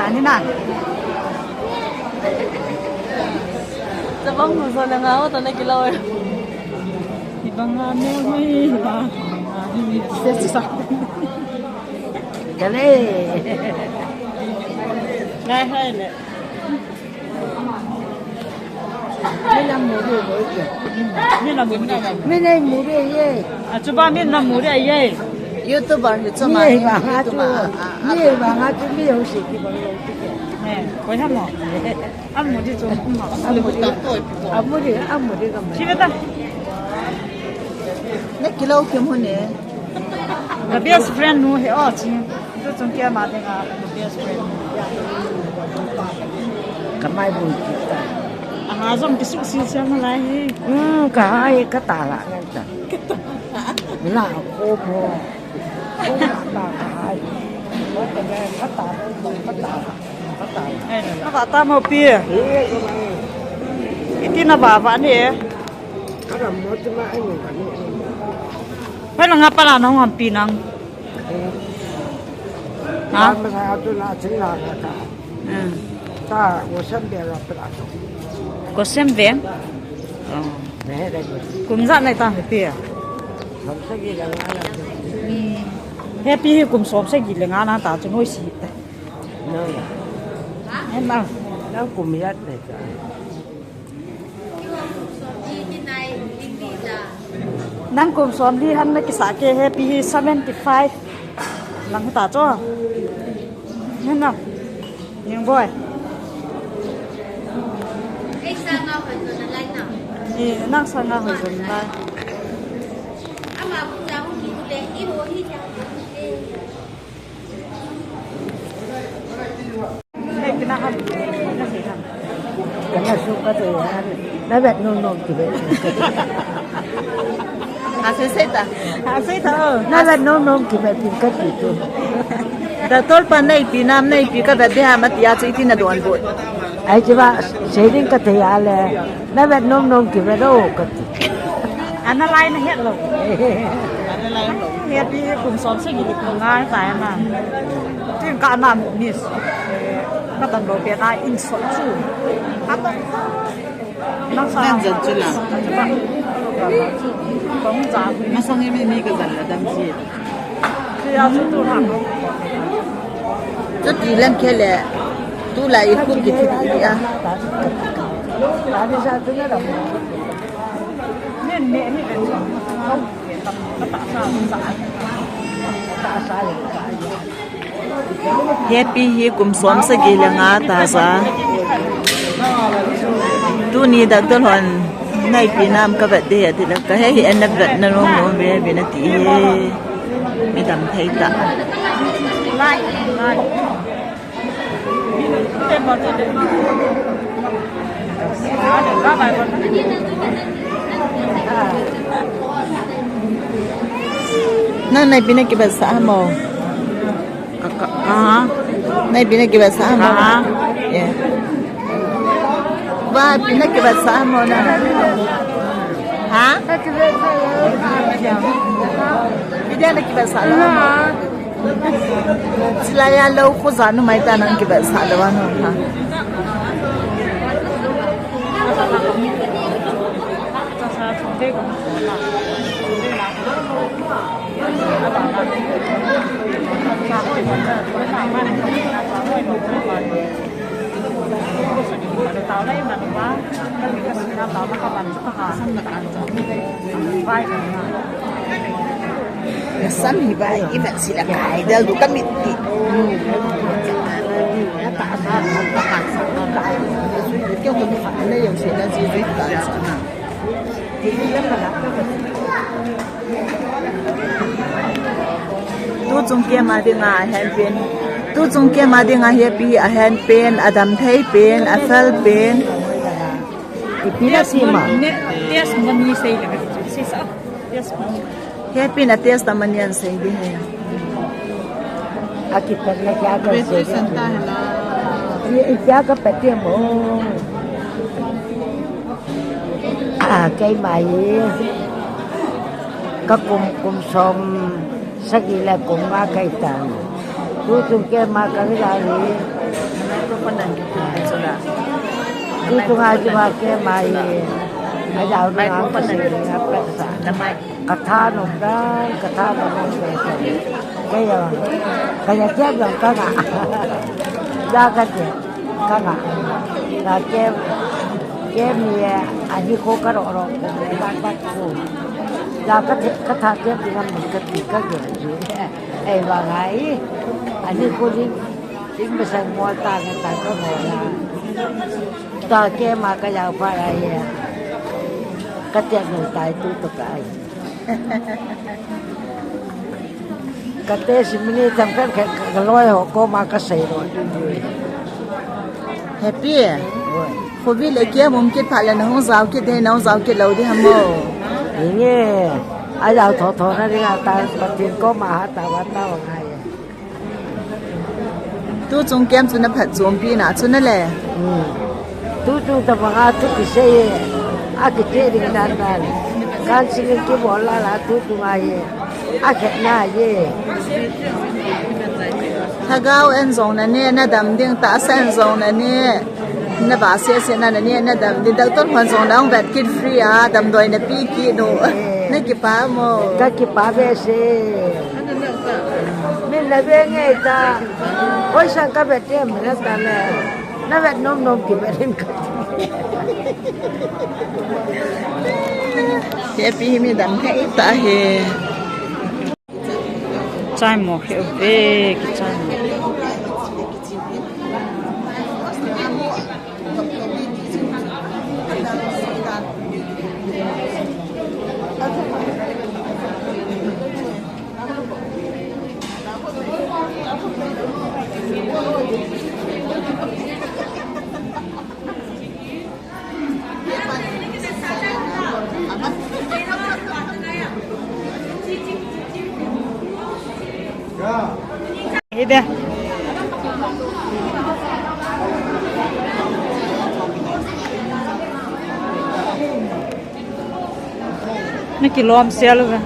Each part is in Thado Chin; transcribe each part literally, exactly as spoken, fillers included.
Ani na. Chabang mu so na nga o ta na kilo. Ibang nga me me ba. Ani se sa. Dale. Ngai hai le. Mina muri ye. Mina muri ye. Achuba mina muri ye. YouTuber hi chuma. Mi ba ha chu. Mi ba ha chu mi ho si ki bang lo. Eh, koi ha mo. Amuri chu. Amuri. Amuri, amuri ka mo. Kibeta. Ne kilo ke mo ne. Ka best friend nu hi o chi. Tu chung keima dinga ka best friend. Ka mai bun kita. Aha, jong kisu si siam lai hi. Hmm, ka hai ka ta la ngan ta. La ko mo. Ko ta ka hai. Ko ta ka ta ko ta. Ka ta. Ka ta mo pi. Iti na ba ba ni. Ka mo ti ma ai ni ka ni. Hoi na nga pa la nong pi nang. Ha? Masa atu na ching la ka. Hmm. Ta, ko sem be la pra to. Ko sem be? Oh. Ne, ne. Kum ja nai ta he pi a. Som sagi le nga la. Hmm. He pi hi kum som sagi le nga na ta chu noi si ta. No. He na. Na kum ya ne ta. Nang kum som li han na kisa ke he pi hi seventy five. Lang ta cho. Nang na. Ning boy. Ni nang sa nga hoi zon lai. Kana su ka te ya. Na vet nom nom ki vet. Ha, sei sei ta. Ha, sei ta, oh. Na vet nom nom ki vet pin ka ti tu. Doctor pa nai pi nam nai pi ka vet de ha ma ti ya chu iti na don bo. Ai chi ba, sei ding ka te ya le. Na vet nom nom ki vet o ka ti. Ana lai na het lo. Ana lai lo. Het pi kum som sagi le kum nga ta na. Tin ka na mo miss. Ka tan lo pe na in so chu. Ka tan. Nang sa. Nang jan chu la. Kong ja. Masang em ni ka jan la dam ji. Chu ya chu tu ha. Chuti lang khe le. Tu la i khu ki thi a. He pi hi kum som sagi le nga ta sa. Tuni doctor hon nai pi nam ka vet de ati le ka he hi en na vet na nom nom be be na ti he. Mi dam thei ta. Nang nai pi na ki vet sa mo. Ka, ka, aha. Nai pi na ki vet sa mo. Aha. Yeah. Ba pi na ki vet sa mo na. Ha? Pi na ki vet sa mo. Sila ya lo ko za nu mai ta nang ki vet sa lo wa nu ha. Nasam hi ba, i vet sila kai dal du ka mit ti. Tu chung keima dinga ahen pen. Tu chung keima dinga he pi ahen pen, adam thei pen, afel pen. Ipi na si ma. Test money sei le ka si sa. Test money. He pi na test money an sei de he. Aki pat na kya kar se. Ye kya ka pati mo. A, keima hi ka kum, kum som sagi le kum nga kai ta. Tu chung kei ma ka ri la ri. Tu chung a ji ma kei ma i. A jao ni a ka se ri a ka sa. Ka tha nom dan, ka tha nom dan ka sa. Kei ya, ka ya kei ya ka nga. Ya ka kei, ka nga. Ya kei, kei mi ya, a ni ko ka ro ro, ko me ba ba ko. Ya ka the, ka tha kei ti ngam ka ti ka kei. Ei, vang a i, ani ko ding, ding masang mo ta nga ta ko mo la. Ta kei ma ka yau pha la i, ka tia nu tai tu to ka i. Ka te si mini tam ka, ka, ka loi ho ko ma ka sei lo. Happy. Oi. Khovi le kia mum kit pha le na hung zau kit de, na hung zau kit lo di ham mo. Inge, a yau tho tho na ding a ta, Pathen ko ma ha ta va ta va ngai. Tu chung kem chu na phat chompi na chu na le. Hmm. Tu chung ta banga thu kisei e. A kiche ding dan dan. Kan singin kibol la la tu chung a e. A khet na e. Lhagao en jong na ne, na dam ding tahsa en jong na ne. Na ba se se na na ne, na dam ding. Doctor hon jong na ong vet kit free a, damdoi na pi kit nu. Eh. Na kipa mo. Ka kipa behseh. Min na ve nge ta. Hoi sang ka vet em na ta le. Na vet nom nom ki vet in ka. Te pi hi mi dam kei ta he. Chai mo he ve ki chai mo. Hi de. Na kilom sel ve.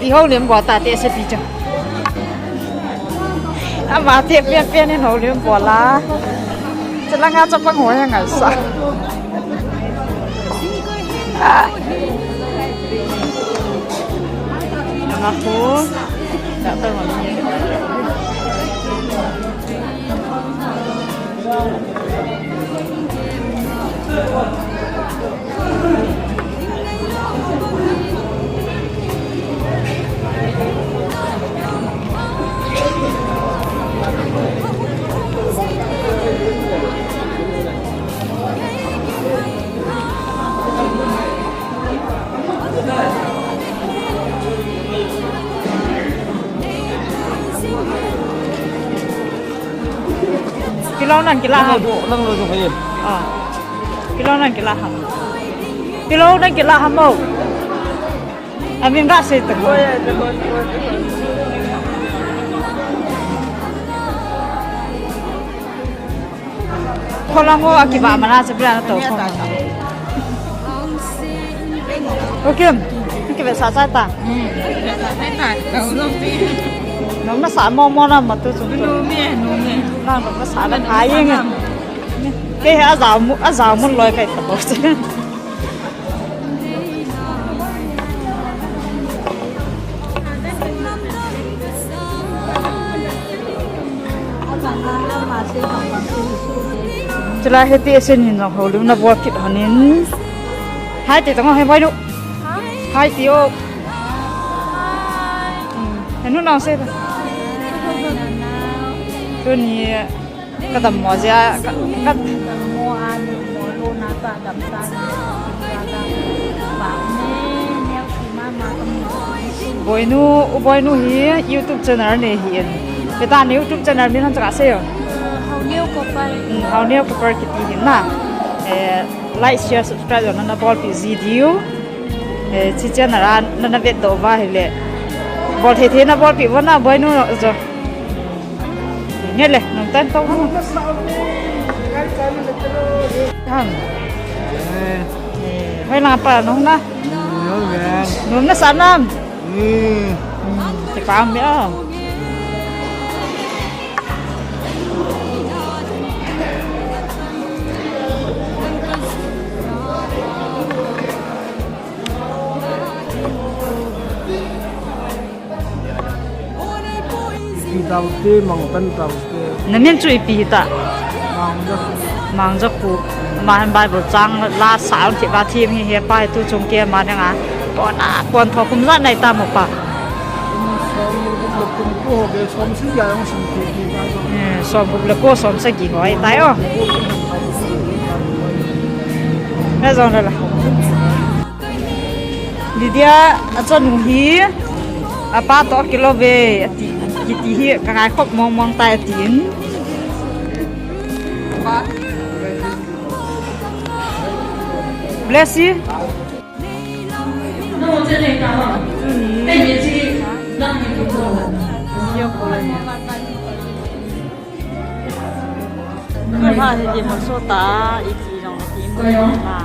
Di ho lem bol ta te se pi cha. Ama te pian pian in ho lem bol la. Chalanga chapang ho ya ngai sa. Nga po. Nga po. Kilo nan kila ham. Lang lo, lang lo, lang lo. Ah. Kilo nan kila ham. Kilo nan kila ham mo. Amin ga se ta. Kholang ho akiba mana se bra to kho. Okay. Kibe sa sa ta. Nom na sa mo mo na ma tu su. Nom me, nom me. Na nom na sa na ai nge. Ke ha za mu, a za mu loi kai ta bo. Chulai hiti asin hin jong houlim na bol kit honin. Hai ti tong ho he boinu. Hai ti o. Hmm, henu nang se. Tuni. Ka dammo jeh a, ka, ka dammo a ni mo lo na ta dam ta ni ka ba ne ne ki ma ma ka mo. Boinu, u Boinu hi YouTube channel nei hi en. Kei ta ni YouTube channel min han chaka se yo. Haoneo Cooper kiti hin na. Eh, like, share, subscribe jong nana bolpeh ji diu. Eh, hiche channel a nana vetdoh uva ahile, bol thei thei na bolpeh uvin na, boinu jong. Nge le, nung tan to hang. Hang. Eh, hoilang pa nung na. Nung na sa nam. Hmm, te pa mi a. Ipi taute, Mangtan taute. Na min chu ipi hita? Mangjakhu. Mangjakhu. Ama hin Bible chang la sa thei ba thim hi he pa tu chung ke ma dang a. Pon a, pon tho kum ja nai ta mo pa. Som gup le kum ko ho be som sagi a jong sim thei ti ba jong. Eh, som gup le ko som sagi ho ahi tai o. Na jong la la. Lydia, achanu hi, apa toh kilou ve, ati, kiti hi, ka ngaikhop mong mong tai atin. Bless you. Koi ha hi ti hon so ta, i ti jong ti mo ma.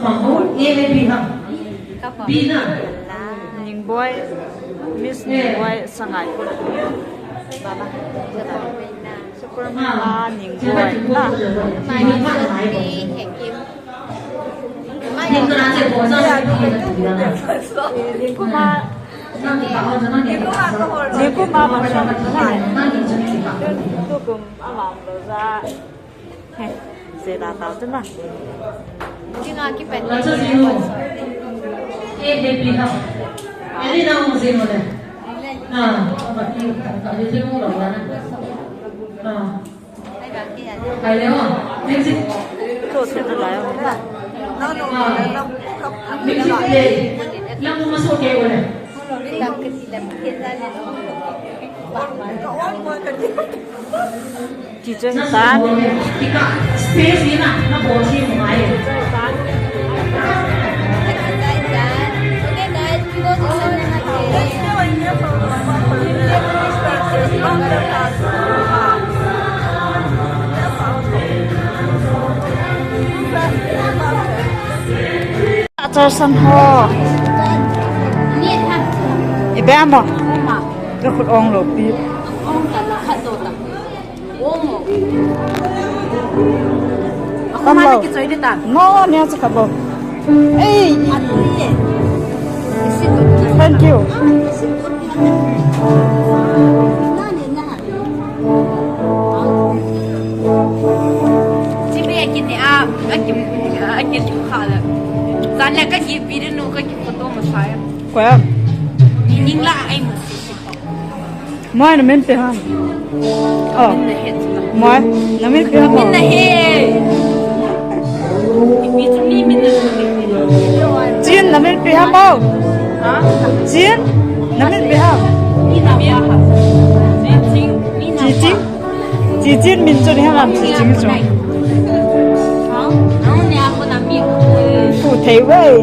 Bong he jing ta. Bong he jing ta. Ningboi, Miss Ningboi, Sangai ko. Baba. Superman la Ningboi na. Ningkuma. Ningkuma ba so. Tukum amam lo ja. He, se da ta tu na. Jinga kipan. Eh, happy ha. Eli na mo jing mo le. Ah, ba ki ka le jing mo lo na. Ah. Teacher hi tan. Space hi na, na bol hi mo ngai. Achar san ho. Ibe amo. Ka khut ong lou pi. Ong ta la khat to ta. Ong. Amo. Ama ni kichoi de ta. No, ni acha kabo. Ei. Thank you. Chibi akin ni a, akin, akin khala. Zan le ka ji video nu ka ki photo ma sa ya. Kwa. Ni ning la ai mu. Moi, na min ipi ham? Oh. Moi, na min ipi ham? Min na he. Ipi chu mi min na he. Chin, na min ipi ham o? Ha? Chin, na min ipi ham? Mi na ya ha. Chin, chin, mi na. Chin, chin. Chin, chin min chu ni ham, chin, chin chu. Ha? Nang ni a ko na mi ko. Pu thei wei.